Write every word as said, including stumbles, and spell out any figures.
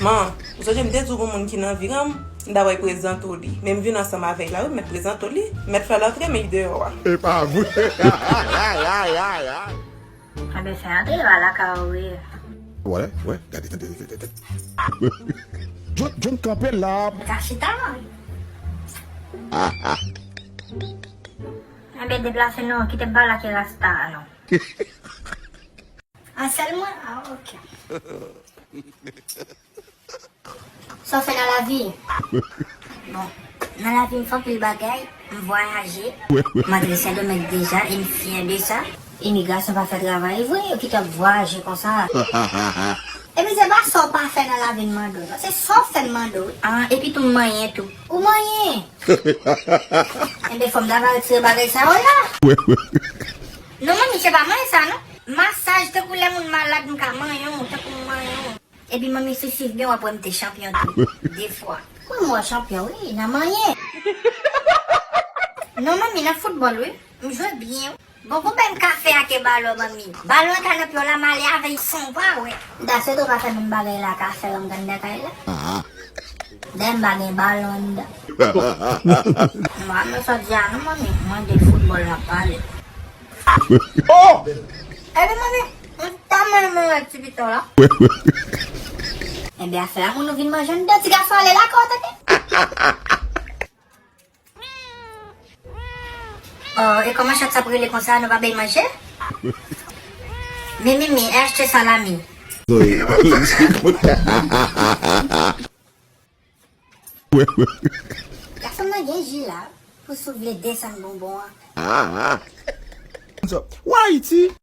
Man, ou sonje m te di w gon moun ki nan vi an m, m ta pral prezante w li. Men m vin ansanm avè l la, wi, m mèt prezante w li, m mèt fè l antre, men li deyò a. E pa vre. Anben fè antre, yo al lakay ou ye. Wè, wè, gade, tande, tande, tande. John, John kanpe la. Ka chita non. Anben deplase non, kite m pale ak rasta a non. An sèl mwen? Ah, ok. Sa w fè nan lavi? Bon, nan lavi m fè anpil bagay, m vwayaje, m antre Sendomeng deja e m fyè de sa. Imigrasyon pa fè travay vre, yo kite ap vwayaje konsa. Epi se pa sa w pa fè nan lavi m mande w, non, se sa w fè m mande w, wi. Ah, epi tou m manyen tou. Ou manyen? Enben fò m ta va retire bagay sa yo la. Non manmi, se pa manyen sa non. Masaj tankou lè moun malad m ka manyen w, tankou m manyen w. Epi manmi si w swiv byen w ap wè m te chanpyon tou, de fwa. Mwen m wè w chanpyon wi, nan manyen. Non manmi, nan foutbòl wi, m jwe byen wi. Bon konbyen m ka fè ak e balon manmi? Balon an ka nan pye w la, m ale avè l san w pa wè. M ta swete w pa fè menm bagay la ak afè w anndan kay la. Dayè m pa gen balon anndan. Mwen menm sa w di a non manmi, mwen de foutbòl m ap pale. Oh! Epi manmi, m ta menm wè ti piton la. Enben afè a moun ou vin manje anndan, ti gason ale lakay w tande. Oh, e kòman chat sa ap rele konsa, nou pa bay manje? Mimi, mi, achte salami. Gason nan gen ji la, pou si w vle desann bonbon an. Wayiti!